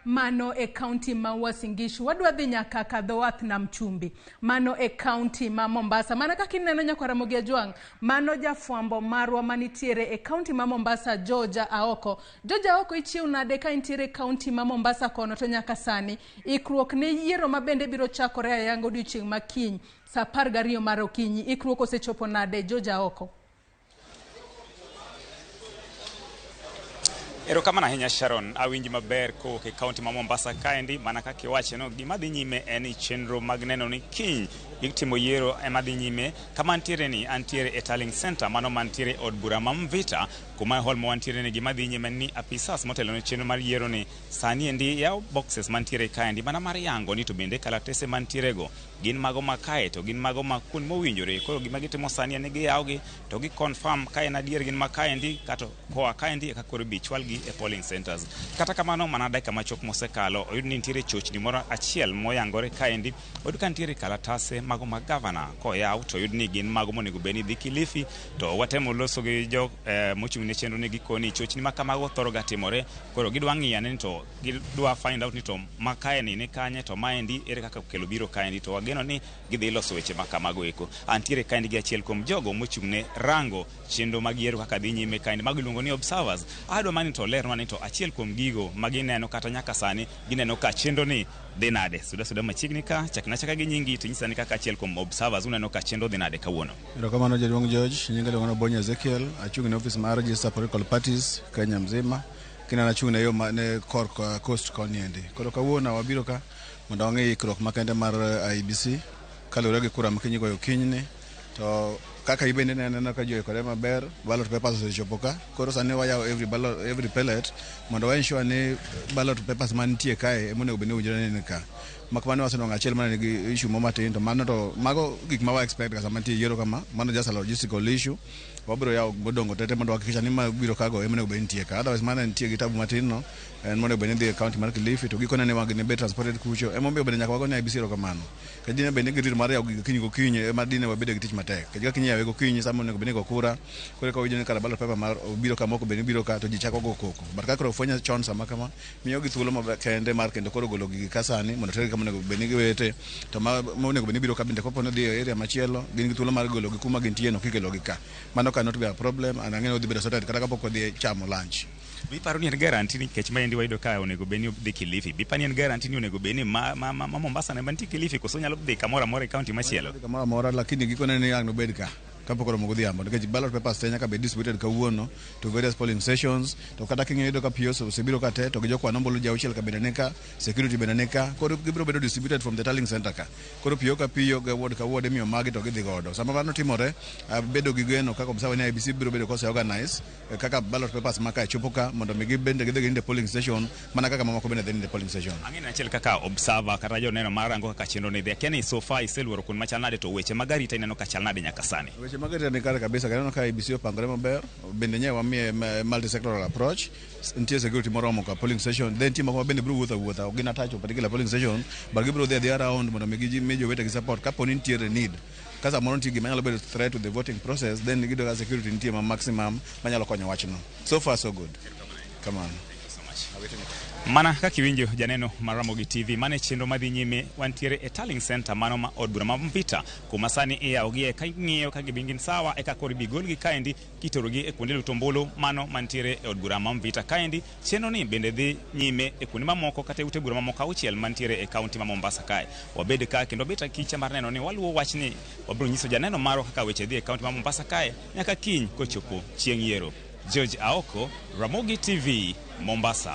Mano e kaunti ma Uasin Gishu. Wadwa dhi nyaka Kadhowath Nam Chumbi. Mano e kaunti ma Mombasa. Mana kaka ineno nyakwar Ramogi Ajwang', mano jafwambo marwa manitiere e kaunti ma Mombasa, George Aoko. George Aoko, ichiew nade ka intiere e kaunti ma Mombasa kono to nyaka sani ikruok ne yiero ma bende biro chakore ayanga odiochieng' ma kiny saa 12 mar okinyi. Ikruok osechopo nade, George Aoko? Erokamano ahinya Sharon, awinji maber kowuok e kaunti ma Mombasa kaendi. Mana kaka iwache no, gima dhi nyime en ni chenro mag neno ni kiny itimo yiero ema dhi nyime. Kama antiere ni, antiere e tallying center mano mantiere e od bura ma Mvita, kuma e hall ma wantiere ni gima dhi nyime en ni apisas motelo ne chenro mar yiero ni sani endi yawo boxes mantiere kaendi mana mar yango ni to bende kalatese mantiere go gin mago ma kae to gin mago ma kuond mowinjore. Koro gima gitimo sani en ni giyawogi to gi confirm ka en adier gin ma kaendi kato koa kaendi eka koro ibi chwalgi e polling centers. Kata kamano mana dakika machuok mosekalo oyud ni nitiere chochni moro achiel moyangore kaendi. Oyud ka nitiere kalatase mago mag gavana koyaw to oyud ni gin mago monego bed ni dhi Kilifi, to watemo loso gi jo mochung' ne chenro ni gikoni chochni ma kamago thoro ga timore. Koro gidwa ng'iyo ane ni to gidwa find out ni to ma kae ni ni kanye to maendi ere kaka okelo biro kaendi, to wageno ni gidhi loso weche ma kamago eko. Antiere kaendi gi achiel kuom jogo mochung' ne rango chenro mag yiero kaka dhi nyime kaendi, mago iluongo ni observers. Adwa mani to olernwa ni to achiel kuom gigo ma gineno kata nyaka sani gineno ka chenro ni dhi nade. Suda suda machiegni ka, chakna achaka gi nyingi to inyisa ni kaka achiel kuom observers uneno ka chenro dhi nade kawuono. Erokamano jaduong' George, nyinga iluongo ni Obonyo Ezekiel, achung' ne ofis mar Register Political Parties Kenya mzima. Kendo an achung' ne yo ma ne korka coast koni endi. Koro kawuono wabiro ka mondo wang'i ikruok makende mar IEBC kaluwore gi kura ma kiny igoyo kinyni. To kaka ibende ineno ka ji oikore maber, ballot papers osechopo ka. Koro sani wayawo every ballot, every pellet mondo wa ensure ni ballot papers mantie kae ema onego bed ni owinjore ni ni ka. Mak mana ni wasenwang'o achiel mana nigi issue mo matin to mano to mago gik ma wa expect ga sama nitie yiero kama, mano just a logistical issue. Wabiro yawo modong' tete mondo wahakikisha ni mabiro kago ema onego bed ni nitie ka. Otherwise mana nitie gi tabu matin no en monego bed ni dhi e county mar Kilifi to gikone ne wang' bed transported kucho. Emomiyo bende nyaka wago ne IEBC erokamano. Nikech dine bed ni girito mar yawo gigo kiny gokinyi ema dine wabedo gi tich matek. Nikech ka kiny iyawe gokinyi sama onego bed ni igo kura, koro eka wawinjo ni kara ballot paper mar obiro kama ok obedo ni biro ka to ji chako go koko. But ka koro ofwenye chon sama kama, miyo gi thuolo maber kende mar kendo koro golo gigi ka sani mondo tergi kama onego bed ni giwete. To ma monego bed ni biro ka bende kopo ni odhi e area machielo, gin gi thuolo mar golo gi kuma gintie no kikelo gi ka. Mano cannot be a problem and ang'e ni odhi bedo sorted kata kapok wadhi chamo lunch. Be iparo ni en guarantee nikech maendi wayudo ka onego bed ni dhi Kilifi. Be iparo ni en guarantee ni onego bed ni ma, ma, ma, ma Mombasa ne mantie Kilifi koso nyalo dhi kamoro amora e county machielo? Dhi kamoro amora lakini gikone ni ang' nobed ka kapok oromo godhiambo nikech ballot papers te nyaka bed distributed kawuono to various polling stations to kata king'iyo iyudo ka POs osebiro ka te to gi jokwan ombulu ji auchiel ka bende ni ka security bende ni ka koro gibiro bedo distributed from the tallying center ka koro PO ka PO ga ward ka ward imiyo magi to gidhi godo sama mano timore abedo gi geno kaka observer ni IEBC biro bedo kose organize kaka ballot papers ma kae chopo ka mondo mi gibende gidhi ginind e polling station mana kaka mamoko bende dhi nindo e polling station. Ang'e ni achiel kaka observer kata joneno mar rango kaka chenro ni dhi. Akia ni so far iseluoro kuond machal nade to weche mag arita ineno ka chal nade nyaka sani? Weche mag arita ni kare kabisa kendo aneno ka IEBC opangore maber bende nye wamiye multi sectoral approach nitie security moromo ka polling station then nitie moko ma bende biro wuotho awuotha ok gin attached to particular polling station but gibiro dhi adhiya around mondo mi gimi jowetegi support kapo ni nitiere need ka samoro nitie gima nyalo bedo threat to the voting process then giyudo ka security nitie ma maximum manyalo konyo wachno so far so good kamano. Mana kaka iwinjo janeno mar Ramogi TV, mano e chenro madhi nyime. Wantiere e tallying center mano ma od bura ma Mvita kuma sani iyawogie ka ing'iyo ka gibin gin sawa eka koro ibi golgi kaendi kiterogi e kuonde luto ombulu mano mantiere e od bura ma Mvita kaendi. Chenro ni bende dhi nyime e kuonde mamoko kata e ute bura mamoko auchiel mantiere e kaunti ma Mombasa kae. Wabed ka kendo wabet akicha mar neno ni waluwo wachni. Wabiro nyiso janeno marwa kaka weche dhi e kaunti ma Mombasa kae nyaka kiny kochopo chieng' yiero. George Aoko, Ramogi TV, Mombasa.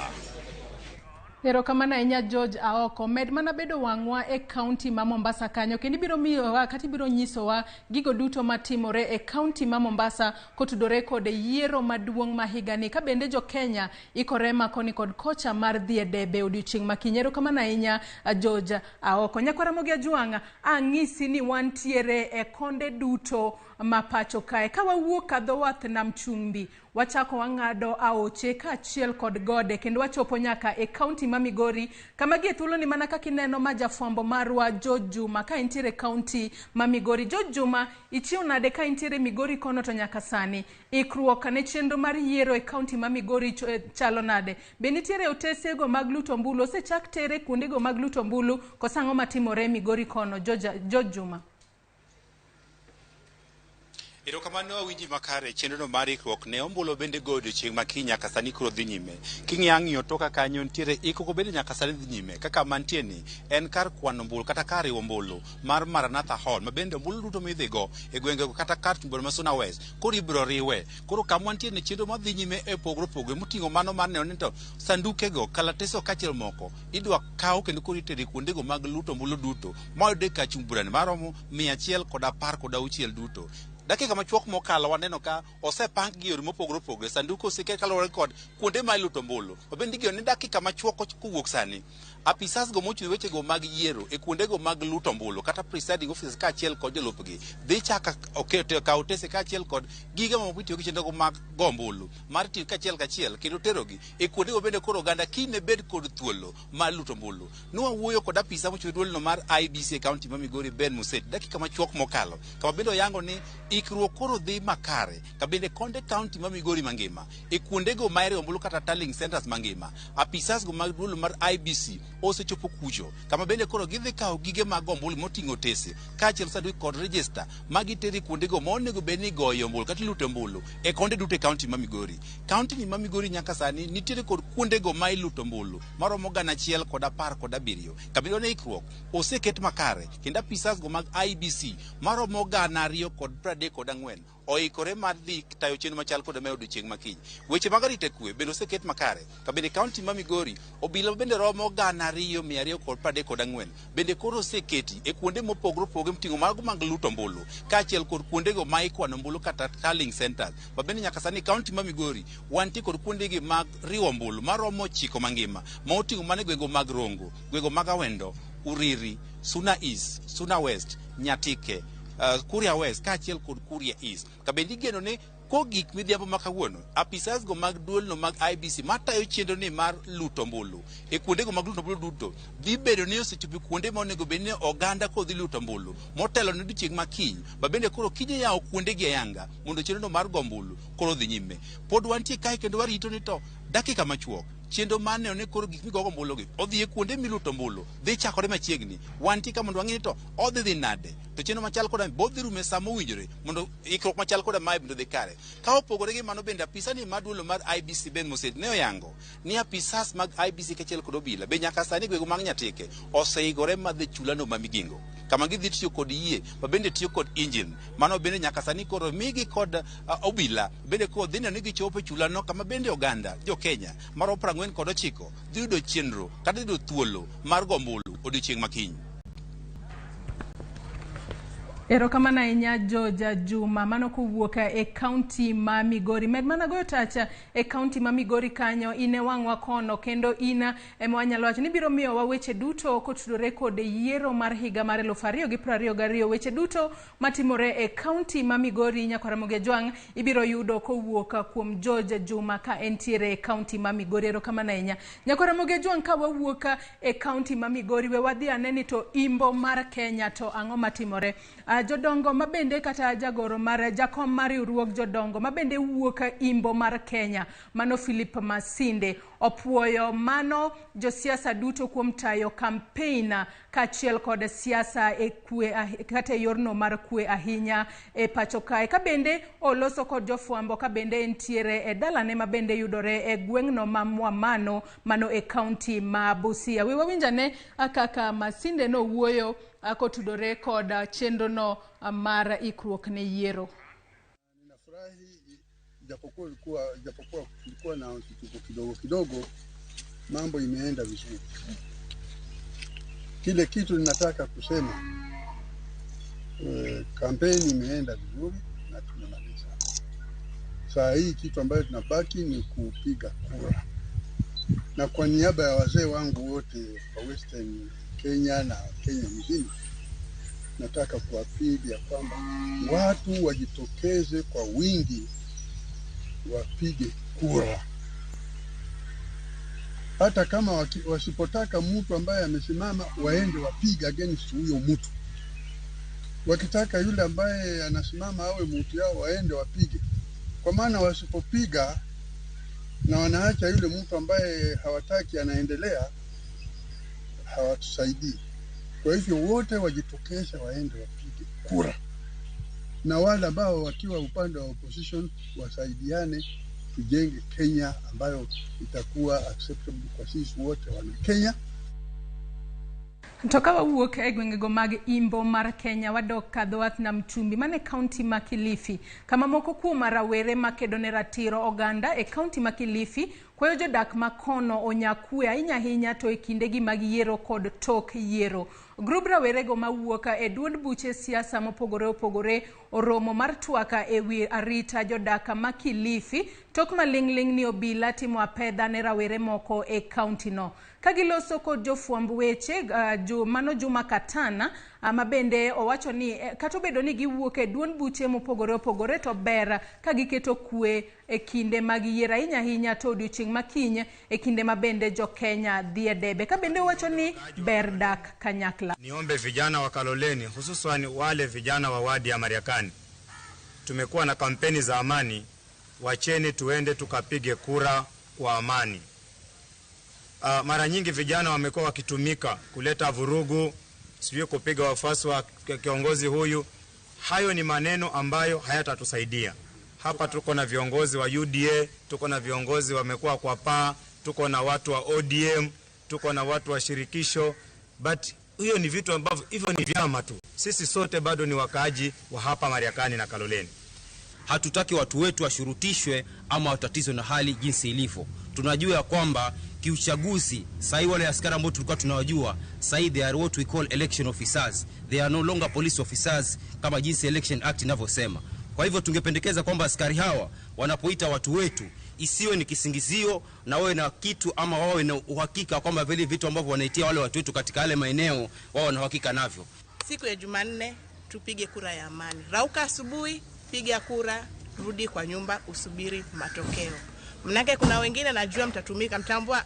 Erokamano ahinya George Aoko. Med mana bedo wang'wa e kaunti ma Mombasa kanyo kendo ibiro miyowa kata ibiro nyisowa gigo duto matimore e kaunti ma Mombasa kotudore kod yiero maduong' ma higani ka bende jo Kenya ikore ma koni kod kocha mar dhi e debe odiochieng' ma kiny. Erokamano ahinya George Aoko. Nyakwar Ramogi Ajwang' ang'isi ni wantiere e konde duto ma pacho kae. Ka wawuok ka dho wath Nam Chumbi, Wachako wang'ado aoche kaachiel kod gode kendo wachopo nyaka e kaunti ma Migori kama gie thuoloni mana kaka ineno ma jafwambo marwa George Juma ka entiere e kaunti ma Migori. George Juma, ichiew nade ka intiere Migori kono to nyaka sani? Ikruok ne chenro mar yiero e kaunti ma Migori chalo nade? Be nitiere otesego mag luto ombulu? Osechak tere kuondego mag luto ombulu koso ang'o matimore Migori kono? George Juma. Erokamano awinji makare chenro mar ikruok ne ombulu bende go odiochieng' ma kiny nyaka sani koro dhi nyime. King'iyo ng'iyo toka kanyo nitiere ikruok bende nyaka sani dhi nyime. Kaka mantie ni en kar kwano ombulu kata kar riwo ombulu mar Maranatha Hall ma bende ombulu duto midhigo e gwengego kata kar bura ma Suna West koro ibiro riwe. Koro kama wantie ni chenro madhi nyime e pogore opogore moting'o mano mar neno ni to sandukego, kalatese kaachiel moko idwa kaw kendo koro itere kuondego mag luto ombulu duto mayudore ka chung' burani maromo 116 duto. Dakika machuok mokalo waneno ka osepang gi yore mopogore opogore, sanduku oseket kaluwore kod kuonde ma iluto ombulu. Mabende igeno ni dakika machuok kowuok sani, apisas go mochung' wechego mag yiero e kuondego mag luto ombulu kata presiding officers kaachiel kod jolupgi dhi chako kawo otese kaachiel kod gige mamoko mitiyo gi chenrogo mag go ombulu mar tiyo kachiel kachiel kendo terogi e kuondego bende koro oganda kiny ne bed kod thuolo mar luto ombulu. Nwawuoyo kod apisa mochung' duolno mar IEBC e kaunti ma Migori Ben Muset dakika machuok mokalo kama bende oyango ni ikruok koro dhi makare kabende konde kaunti ma Migori mangima e kuondego ma iriwo ombulu kata tallying centers mangima apisas go mag duol mar IEBC osechopo kucho kama bende koro gidhi kawo gige mag ombulu moting'o otese kaachiel sanduku kod register ma gitero kuondego ma onego bed ni igoye ombulu kata ilute ombulu e konde duto e kaunti ma Migori. Kaunti ni ma Migori nyaka sani nitiere kod kuondego ma iluto ombulu maromo 117 kabende ne ikruok oseket makare kendo apisas go mag IEBC maromo 234 oikore mar dhi tayo chenro machal koda ma odiochieng' ma kiny. Weche mag arita kwe bende oseket makare kabende kaunti ma Migori obila bende romo 2234 bende koro oseketi e kuonde mopogore opogore moting'o mago mag luto ombulu kaachiel kod kuondego ma ikwano ombulu kata tallying centers. Ma bende nyaka sani kaunti ma Migori wantie kod kuondegi mag riwo ombulu maromo 9 mangima ma oting'o mana gwenge mag Rongo, gwenge mag Awendo, Uriri, Suna East, Suna West, Nyatike, Kuria West kaachiel kod Kuria East. Kabende igeno ni kogik midhiambo ma kawuono, apisas go mag duolno mag IEBC matayo chenro ni mar luto ombulu e kuondego mag luto ombulu duto dhi bedo ni osechopo kuonde ma onego bed ni oganda kodhi luto ombulu motelo ne odiochieng' ma kiny ma bende koro kiny yawo kuondegi ayanga mondo chenro mar go ombulu koro dhi nyime. Pod wantie kae kendo warito ni to dakika machuok chenro mar neno ni koro gik migogo ombulu gi odhi e kuonde miluto ombulu dhi chakore machiegni. Wantie ka mondo wang'e ni to odhi dhi nade to chenro machal koda bodhi rume sa mowinjore mondo ikruok machal koda mae bende odhi kare. Ka opogore gi mano bende apisa ni mar duolo mar IEBC Ben Muset ne oyango ni apisas mag IEBC kaachiel kod obila be nyaka sani gwenge mag Nyatike oseikore madhi chulano ma Migingo kama gidhi tiyo kod yie ma bende tiyo kod engine mano bende nyaka sani koro migi kod obila bende koro dhi neno ni gichopo e chulano kama bende oganda jo Kenya maromo 49 dhi yudo chenro kata dhi yudo thuolo mar go ombulu odiochieng' ma kiny. Erokamano ahinya George Juma, mano kowuok e kaunti ma Migori. Med mana goyo tacha e kaunti ma Migori kanyo, in e wang'wa kono kendo in ema wanyalo wacho ni biro miyowa weche duto kotudore kod yiero mar higa mar 2022. Weche duto matimore e kaunti ma Migori nyakwar Ramogi Ajwang' ibiro yudo kowuok kuom George Juma ka entiere e kaunti ma Migori. Erokamano ahinya nyakwar Ramogi Ajwang'. Ka wawuok e kaunti ma Migori, we wadhi ane ni to imbo mar Kenya to ang'o matimore. Jodongo mabende kata jagoro mar jakom mar riwruog jodongo mabende wuok imbo mar Kenya mano Philip Masinde opuoyo mano josiasa duto kuom tayo campaign kaachiel kod siasa e kwe kata e yorno mar kwe ahinya e pacho kae. Ka bende oloso kod jofwambo ka bende entiere e dalane mabende yudore e gweng'no ma Mwamano mano e kaunti ma Busia. We wawinjane kaka Masinde nowuoyo kotudore kod chenrono mar ikruok ne yiero. Ninafurahi japokuwa kulikuwa na kituko kidogo kidogo, mambo imeenda vizuri. Kile kitu ninataka kusema, kampeni imeenda vizuri na tumemaliza. Saa hii kitu ambayo tunabaki ni kupiga kura, na kwa niaba ya wazee wangu wote wa Western Kenya na Kenya mzima, nataka kuapili ya kwamba watu wajitokeze kwa wingi wapige kura, hata kama wasipotaka mtu ambaye amesimama waende wapige against huyo mtu. Wakitaka yule ambaye anasimama awe mtu yao waende wapige, kwa maana wasipopiga na wanaacha yule mtu ambaye hawataki anaendelea, hawatusaidii. Kwa hivyo wote wajitokeze waende wapige kura, na wale ambao wakiwa upande wa opposition wasaidiane, tujenge Kenya ambayo itakuwa acceptable kwa sisi wote wana Kenya. To ka wawuok e gwengego mag imbo mar Kenya, wadok kadho wath nam chumbi mane kaunti ma Kilifi, kama moko kuom rawere makedo ne ratiro oganda e kaunti ma Kilifi kwayo jodak ma kono onya kwe ahinya ahinya to e kindegi mag yiero kod tok yiero. Grub rawerego mawuok e duond buche siasa mopogore opogore oromo mar twak e wi arita jodak ma Kilifi tok maling'ling' ni obila timo apedha ne rawere moko e kaunti no. Ka giloso kod jofwamb weche, mano Juma Katana, ma bende owacho ni kata obedo ni giwuok e duond buche mopogore opogore, to ber ka giketo kwe e kinde mag yiero, ahinya ahinya to odiochieng' ma kiny, e kinde ma bende jo Kenya dhi e debe. Ka bende owacho ni ber dak kanyakla. Niombe vijana wa Kaloleni, hususan wale vijana wa wadi ya Mariakani, tumekuwa na kampeni za amani, wacheni tuende tukapige kura kwa amani. Mara nyingi vijana wamekuwa wakitumika kuleta vurugu, sijui kupiga wafuasi wa kiongozi huyu. Hayo ni maneno ambayo hayatatusaidia. Hapa tuko na viongozi wa UDA, tuko na viongozi wamekuwa kwa paa, tuko na watu wa ODM, tuko na watu wa shirikisho, but hiyo ni vitu ambavyo hivyo ni vyama tu. Sisi sote bado ni wakaaji wa hapa Mariakani na Kaloleni. Hatutaki watu wetu washurutishwe ama watatizwe na hali jinsi ilivyo. Tunajua ya kwamba kiuchaguzi sahii wale askari ambao tulikuwa tunawajua sahii, they are what we call election officers, they are no longer police officers kama jinsi Election Act inavyosema. Kwa hivyo tungependekeza kwamba askari hawa wanapoita watu wetu isiwe ni kisingizio na wawe na kitu ama wawe na uhakika kwamba vile vitu ambavyo wanaitia wale watu wetu katika yale maeneo wao wana uhakika navyo. Siku ya Jumanne tupige kura ya amani. Rauka asubuhi, piga kura, rudi kwa nyumba usubiri matokeo. Mnake kuna wengine najua mtatumika, mtambua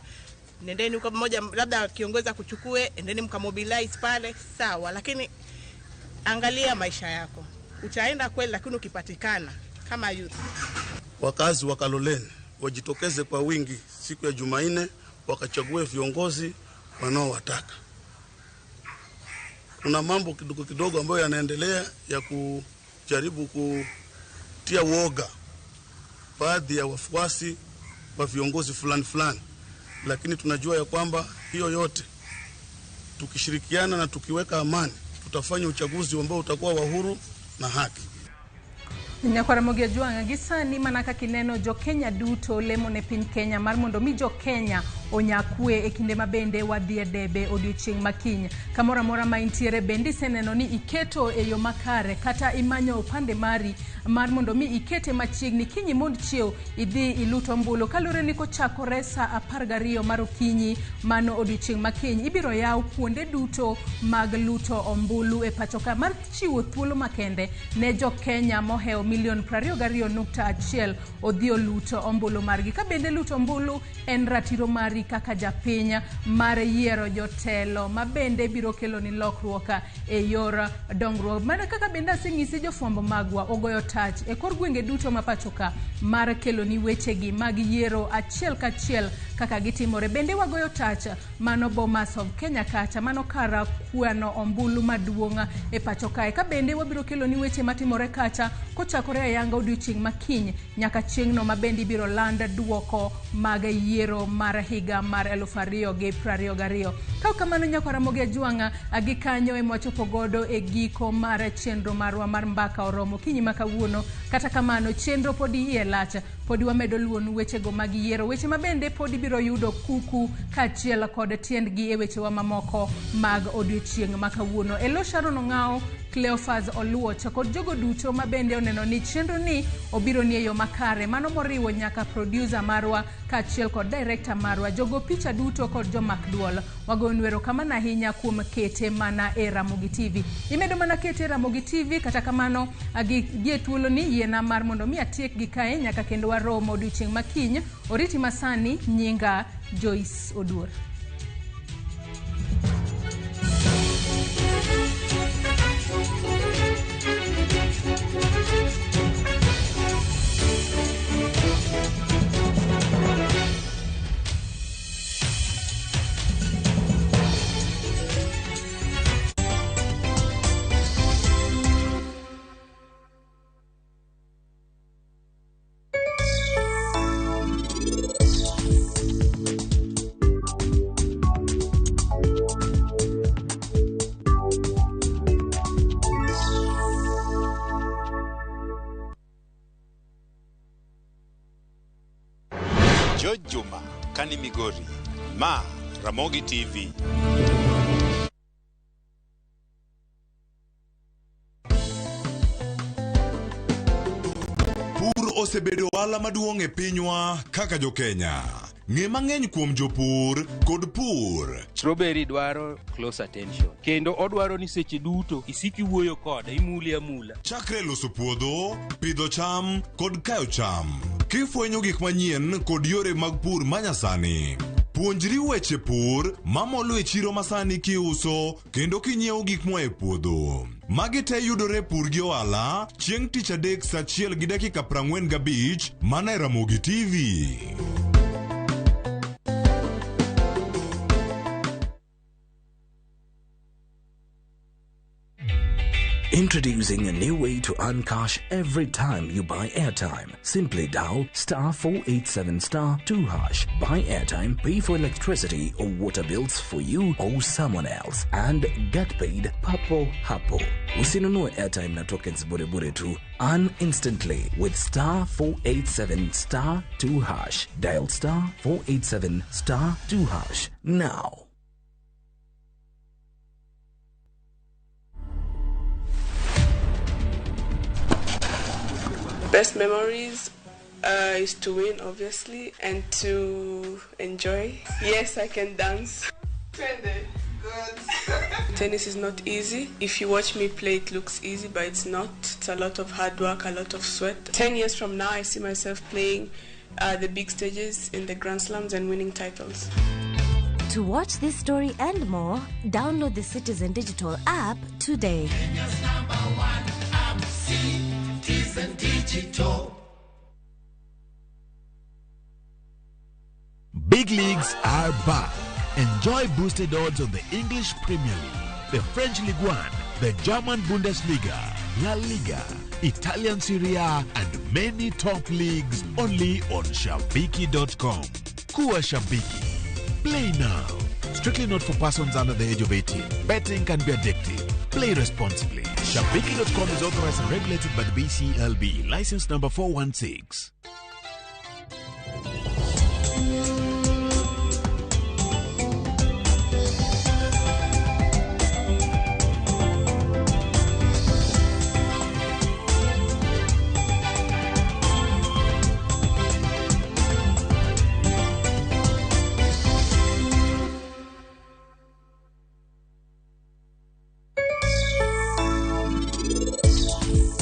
nendeni huko mmoja, labda kiongozi akuchukue, endeni mkamobilize pale, sawa, lakini angalia maisha yako. Utaenda kweli, lakini ukipatikana kama youth. Wakazi wa Kaloleni wajitokeze kwa wingi siku ya Jumanne wakachague viongozi wanaowataka. Kuna mambo kidogo kidogo ambayo yanaendelea ya kujaribu kutia woga baadhi ya wafuasi wa viongozi fulani fulani, lakini tunajua ya kwamba hiyo yote tukishirikiana na tukiweka amani tutafanya uchaguzi ambao utakuwa wa huru na haki. Nyakwar Ramogi Ajwang', gi sani mana kaka ineno, jo Kenya duto lemo ne piny Kenya mar mondo mi jo Kenya onya kwe e kinde ma bende wadhi e debe odiochieng' ma kiny. Kamoro amora ma intiere bende iseneno ni iketo e yo makare kata imanyo opande mari mar mondo mi ikete machiegni kiny mond chiew idhi ilut ombulu, kaluwore ni kochakore sa 12 mar okinyi mano odiochieng' ma kiny ibiro yaw kuonde duto mag luto ombulu e pacho ka mar chiwo thuolo makende ne jo Kenya mohewo milion 22.1 odhi olut ombulu margi. Ka bende luto ombulu en ratiro mari kaka japiny mar yiero jotelo ma bende biro kelo ni lokruok e yor dongruok. Mana kaka bende aseng'isi, jofwambo magwa ogoyo tach e kor gwenge duto ma pacho ka mar kelo ni wechegi mag yiero achiel kachiel kaka gitimore. Bende wagoyo tach mano Bomas of Kenya kacha mano kar kwano ombulu maduong' e pacho kae. Ka bende wabiro kelo ni weche matimore kacha kochakore ayanga odiochieng' ma kiny nyaka chieng'no ma bende ibiro land duoko mag yiero mar higa mar 2022. Ka kamano, nyakwar Ramogi Ajwang'a, gi kanyo ema wachopo godo e giko mar chenro marwa mar Mbaka Oromo kinyi ma kawuono. Kata kamano, chenro pod iye lach, podi wamedo luwonu wechego mag yiero, weche ma bende pod ibiro yudo kuku kaachiel kod tiendgi e wechewa mamoko mag odiochieng' ma kawuono. Elo Sharon Ong'ao. Cleophas Oluoch kod jogo duto ma bende oneno ni chenro ni obiro ni e yo makare. Mano moriwo nyaka producer marwa kaachiel kod director marwa, jogo picha duto kod jomak duol. Wagoyonu erokamano ahinya kuom kete mana e Ramogi TV. Imedo mana kete e Ramogi TV, kata kamano gi e thuoloni yiena mar mondo mi atiek gi kae nyaka kendo warom odiochieng' ma kiny. Oriti masani, nyinga Joyce Oduor. George Juma, Kani Migori, Ma Ramogi TV. Pur osebedo ohala maduong' e pinywa kaka jo-Kenya. Ng'e mang'eny kuom jopur kod pur. Strawberry dwaro close attention kendo odwaro ni seche duto isik iwuoyo kode, imule amula. Chakre loso puodho, pidho cham kod kayo cham. Kifwenyo gik manyien kod yore mag pur manyasani. Puonjri weche pur mamolo e chiro masani kiuso kendo kinyiewo gik moa e puodho. Magi te yudore e Pur gi Ohala chieng' tich adek saa achiel gi dakika 45 mana e Ramogi TV. Introducing a new way to earn cash every time you buy airtime. Simply dial star 487 star 2 hash. Buy airtime, pay for electricity or water bills for you or someone else, and get paid papo hapo. Usinunue airtime na tokens bure bure tu. Earn instantly with star 487 star 2 hash. Dial star 487 star 2 hash now. Best memories is to win, obviously, and to enjoy. Yes, I can dance. Good. Tennis is not easy. If you watch me play, it looks easy, but it's not. It's a lot of hard work, a lot of sweat. 10 years from now, I see myself playing the big stages in the Grand Slams and winning titles. To watch this story and more, download the Citizen Digital app today. Kenya's number one app, Citizen Digital. Big leagues are back. Enjoy boosted odds on the English Premier League, the French Ligue 1, the German Bundesliga, La Liga, Italian Serie A, and many top leagues only on Shabiki.com. Kuwa Shabiki. Play now. Strictly not for persons under the age of 18. Betting can be addictive. Play responsibly. Shabiki.com is authorized and regulated by the BCLB. License number 416.